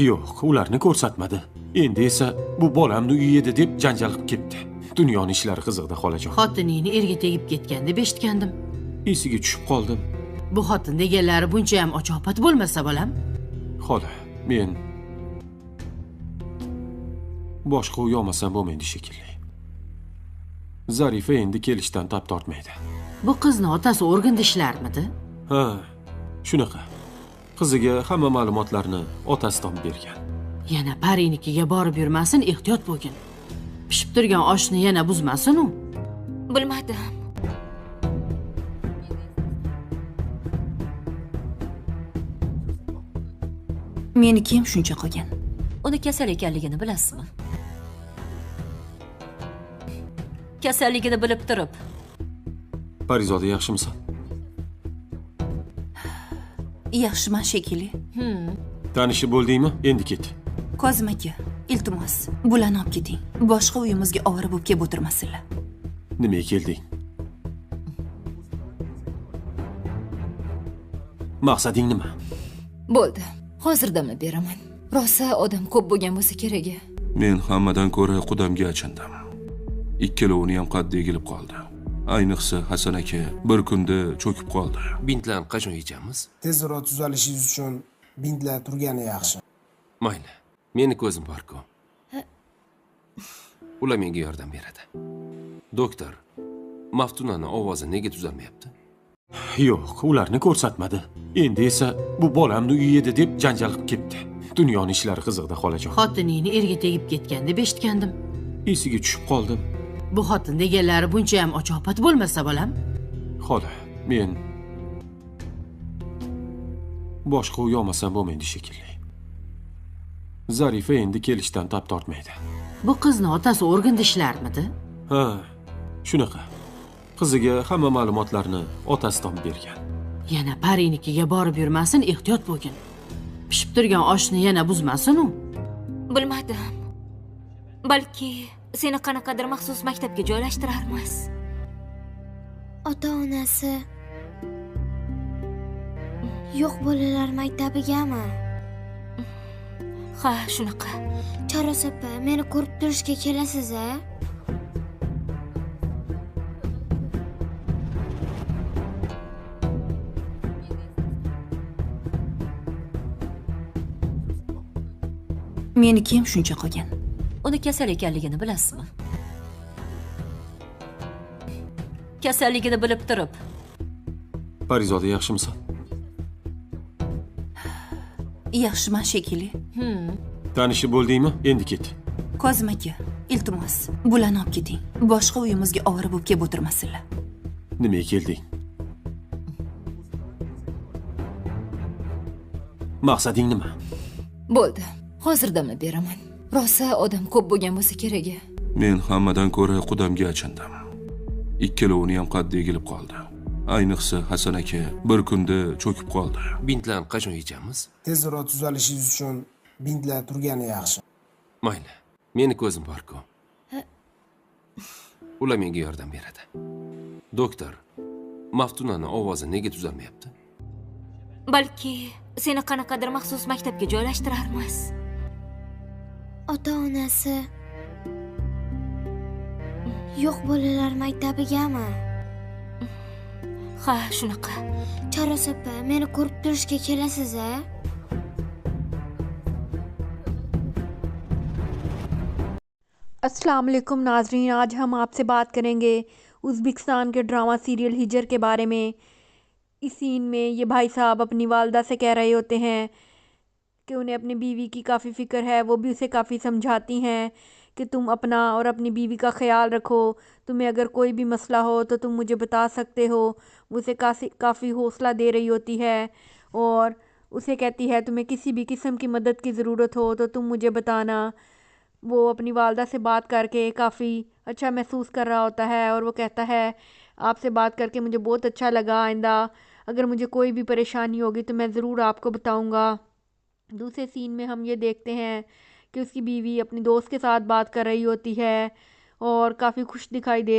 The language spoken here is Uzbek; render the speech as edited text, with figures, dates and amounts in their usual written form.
Yo'q, ularni ko'rsatmadi. Endi esa bu bolamni uyi edi deb janjal qilib ketdi. Dunyoni ishlari qiziqda, xolajon. Xotiningni erga tegib ketgan deb eshitgandim. Esiga tushib qoldim. Bu xotin deganlari buncha ham ochopat bo'lmasa, bolam. Xola, men boshqa uy olmasam bo'lmaydi shekilli. Zarifa endi kelishdan tap tortmaydi. Bu qizni otasi organda ishlarmidi? Ha, shunaqa. Qiziga hamma ma'lumotlarni otasi topib bergan. Yana parinikiga borib yurmasin, ehtiyot bo'lgin. Pishib turgan oshni yana buzmasin u. Bilmadim. Meniki ham shuncha qolgan. Uni kasal ekanligini bilasizmi? Kasalligini bilib turib. Parizoda, yaxshimisan? Yaxshiman shekilli. Tanishib bo'ldingmi? Endi ket. Kozim aka, iltimos, bularni olib keting. Boshqa uyimizga ovora bo'lib kelib o'tirmasinlar. Nimaga kelding? Maqsading nima? Bo'ldi. Hozir damlab beraman. Rosa odam ko'p bo'lgan bo'lsa kerak. Men hammadan ko'ra qudamga achindim. Ikkalovini ham qaddi egilib qoldi. Ayniqsa Hasan aka bir kunda cho'kib qoldi. Bintlarni qachon yechamiz? Tezroq tuzalishingiz uchun bintlar turgani yaxshi. Mayli, meni ko'zim bor-ku. Ular menga yordam beradi. Doktor, Maftunani ovozi nega tuzalmayapti? Yo'q, ularni ko'rsatmadi. Endi esa bu bolamni uyi edi deb janjal qilib ketdi. Dunyoni ishlari qiziqda, xolajon. Xotiningni erga tegib ketgan deb eshitgandim. Esiga tushib qoldim. Bu xotin deganlari buncha ham ochopat bo'lmasa, bolam. Xola, men boshqa uy olmasam bo'lmaydi shekilli. Zarifa endi kelishdan tap tortmaydi. Bu qizni otasi organda ishlarmidi? Ha, shunaqa. Qiziga hamma ma'lumotlarni otasi topib bergan. Yana parinikiga borib yurmasin, ehtiyot bo'lgin. Pishib turgan oshni yana buzmasin u. Bilmadim. Balki seni qanaqadir maxsus maktabga joylashtirarmiz. Ota-onasi yo'q bolalar maktabigami? Ha, shunaqa. Charos opa, meni ko'rib turishga kelasiz-a? Meniki ham shuncha qolgan. Uni kasal ekanligini bilasizmi? Kasalligini bilib turib. Parizoda, yaxshimisan? Yaxshiman shekilli. Tanishib bo'ldingmi? Endi ket. Kozim aka, iltimos, bularni olib keting. Boshqa uyimizga ovora bo'lib kelib o'tirmasinlar. Nimaga kelding? Maqsading nima? Bo'ldi. Hozir damlab beraman. Rosa odam ko'p bo'lgan bo'lsa kerak. Men hammadan ko'ra qudamga achindim. Ikkalovini ham qaddi egilib qoldi. Ayniqsa Hasan aka bir kunda cho'kib qoldi. Bintlarni qachon yechamiz? Tezroq tuzalishingiz uchun bintlar turgani yaxshi. Mayli, meni ko'zim bor-ku. Ular menga yordam beradi. Doktor, Maftunani ovozi nega tuzalmayapti? Balki seni qanaqadir maxsus maktabga joylashtirarmiz. Ota-onasi yo'q bolalar maktabigami? Ha, shunaqa. Charos opa, meni ko'rib turishga kelasiz-a? अस्सलाम वालेकुम नाजरीन, आज हम आपसे बात करेंगे उज़्बेकिस्तान के drama serial हिजर के बारे में। इस सीन में ये भाई साहब अपनी वालदा से कह रहे होते हैं कि उन्हें अपनी बीवी की काफ़ी फ़िक्र है। वो भी उसे काफ़ी समझाती हैं कि तुम अपना और अपनी बीवी का ख्याल रखो, तुम्हें अगर कोई भी मसला हो तो तुम मुझे बता सकते हो। वो उसे काफ़ी काफ़ी हौसला दे रही होती है और उसे कहती है तुम्हें किसी भी किस्म की मदद की ज़रूरत हो तो तुम मुझे बताना। वो अपनी वालदा से बात करके काफ़ी अच्छा महसूस कर रहा होता है और वो कहता है आपसे बात करके मुझे बहुत अच्छा लगा, आइंदा अगर मुझे कोई भी परेशानी होगी तो मैं ज़रूर आपको बताऊंगा। दूसरे सीन में हम ये देखते हैं कि उसकी बीवी अपनी दोस्त के साथ बात कर रही होती है और काफ़ी खुश दिखाई दे